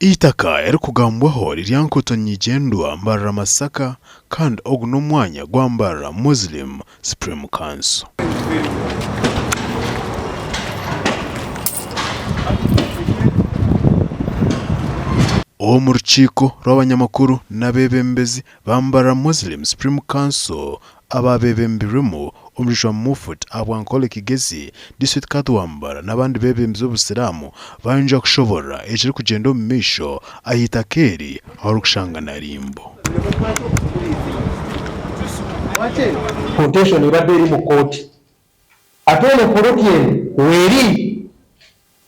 Eitaka eririkugambwaho riri aha nkuuto nyigyendwa Mbarara Masaka kandi ogu n'omwanya gwa Mbarara Muslim Supreme Council. Omu rukiiko rw'abanyamakuru n'abeebembezi ba Mbarara Muslim Supreme Council abaabebembirwemu Omujwa Mufut ahabwa Ankole Kigezi, Disiturikiti Kadhi wa Mbarara n'abandi beebembezi b'obusiraamu baayongyera kushoborora ekirikugyenda omu maisho aha itaka eri ahorikushanga Narimbo. Contention ebadde eri mu kkooti ate eno poloti eno weeri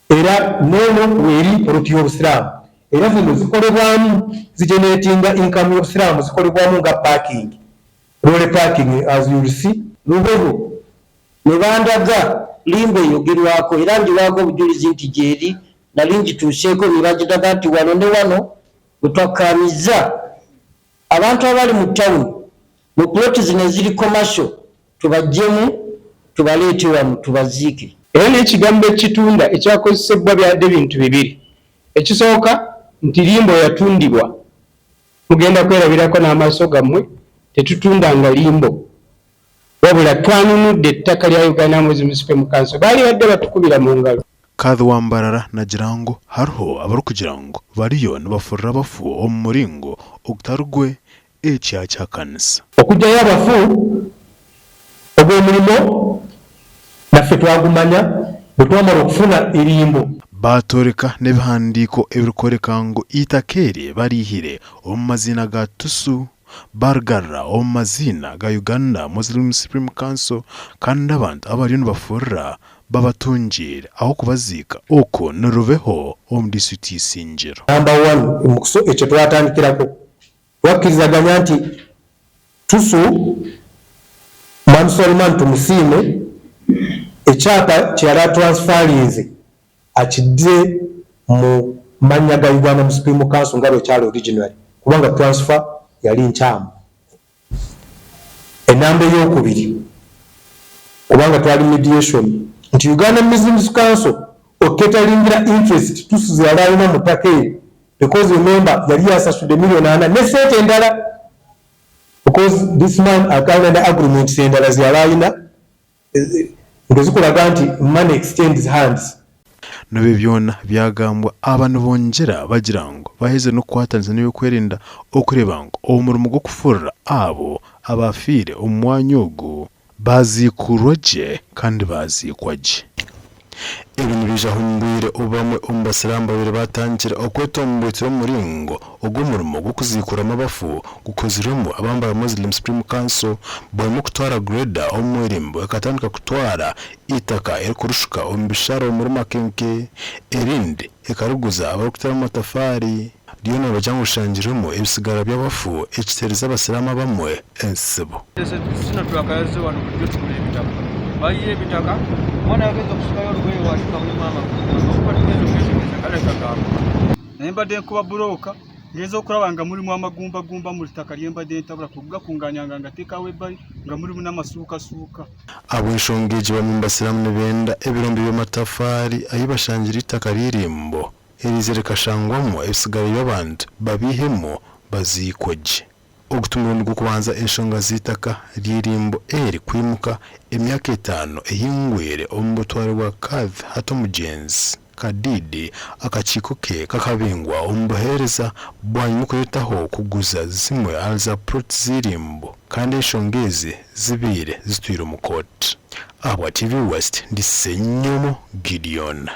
era n'eno weeri poloti y'Obusiraamu era zino zikolebwamu zigeneratinga income y'Obusiraamu zikolebwamu nga parking, lorry parking as you will see. Lugogo ne bandaga limbo eyogerwako era ngiwaako obujulizi nti gyeri nali ngituuseeko ne bagindaga nti wano ne wano we twakkaanyizza abantu abali mu tawuni mu puloti zino eziri commercial tubaggyemu tubaleete wano tubaziike. Era n'ekigambo ekitunda ekyakozesebbwa byabadde bintu bibiri. Ekisooka nti limbo yatundibwa. Mugenda kwerabirako n'amaaso gammwe, tetutundanga limbo wabula twanunudde ettaka lya Uganda Muslim Supreme Council. Baalibadde batukubira mu ngalo. Kadhi wa Mbarara nagira ngu hariho abarikugira ngu bariyo nibafurira abafu omu muringo ogutari gwe eki yakihakanisa. Okuggyayo abafu, ogwo omulimo naffe twagumanya bwe twamala okufuna erimbo. Baatworeka n'ebihandiiko ebirikworeka ngu eitaka eri bariihire omu maziina ga Tusu baarigarura omu maziina ga Uganda Muslim Supreme Council kandi abantu abariyo nibafurira babatungiire ah'okubaziika okwo ni Rubeho omu disiturikiti y'Isingiro. Number one ekyo twatandikirako Twakkirizaganya nti Tusu, Mwami Sulaiman Tumusiime ekyapa kye yali atransferrinze akiddize mu mannya ga Uganda Supreme Council nga bwe kyali originally kubanga transfer yali nkyamu. Ennamba ey'okubiri kubanga twali mediation nti Uganda Muslims Council okuketalingira interest Tusu ze yali alina mu ttaka eryo because remember yali yasasudde million ana ne sente endala because this man akalina ne agreements endala zeyali alina nga zikulaga nti money extends hands. N'obu ebi byona byagambwa, aba nibongyera bagira ngu baherize n'okukwatanisa n'ebyokwerinda okureeba ngu omurimo gw'okufurira abo abaafiire omu mwanya ogu Baaziikurwa gye kandi baaziikwa gye. Ebi nibiija omu bwire obu bamwe omu Basiraamu babaire baatandikire okwetomboitera omu muringo ogu omurimo gw'okuziikuramu abafu gukozirwemu aba Mbarara Muslim Supreme Council bwanyima y'okutwara grader omu mwirimbo ekatandika kutwara eitaka erikurishuka omu bishara omuri Makenke erindi ekariguza abarikuteramu amatafaari. Ryona nibagira ngu rishangirwemu ebisigara by'abafu ekiteerize Abasiraamu abamwe entsibo. Zino twakaze wano bulijjo tugula ebitaka bayiye ebitaka omwana yagenze okusikayo olugoye watika mulimu amagumba okuba tugenze okwetegereza kale kagamba naye mbadde nkuba bulooka ngenze okulaba nga mulimu amagumbagumba mu ttaka lye mbadde ntabula kugakunganyanga nga teekawo ebbali nga mulimu n'amasuukasuuka. Ahabw'enshonga egi bamwe omu Basiraamu nibenda ebirombe by'amatafaari ahi bashangire eitaka ry'eirimbo eriize rikashangwamu ebisigara by'abantu babiihemu baziikwe gye. Ogu ti murundi gw'okubanza enshonga z'eitaka ry'eirimbo eri kwimuka emyaka etaano ehingwire omu butware bwa Kadhi hati omugyenzi Kadidi akakiiko ke kakabingwa omu buheereza bwanyima okureetaho kuguza zimwe ahari za puroti z'eirimbo kandi enshonga ezi zibaire zitwire omu kooti. Ahabwa TV West, ndi Ssenyomo Gideon.